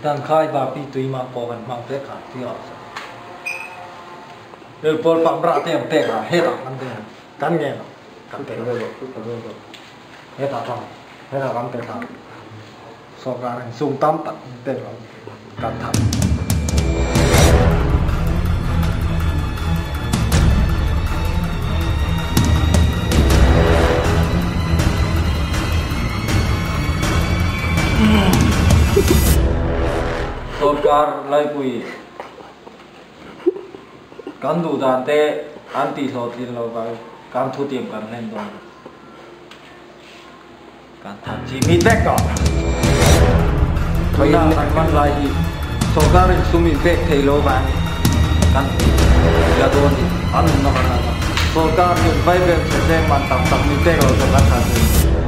Dan khai ba pi tui ma po kan mang te kha tui a sa el pol pam ra te ang te kha he ta kan te kan nge no kan te he ta thang he ta kan te tha so ka ran sum tam tak te lo kan tha Sorkar laipui kan duh dan te an tih hlawhtlin lo vang kan thutiam kan hlen dawn kan that chi mi vek tawh. Tuna kan hman lai hi sorkarin sum in pek thei lo vang kan la dawn hi an awmna kan han a. Sorkar hian vaibel chhe tlem man tam tak min pek lo chuan kan that thei.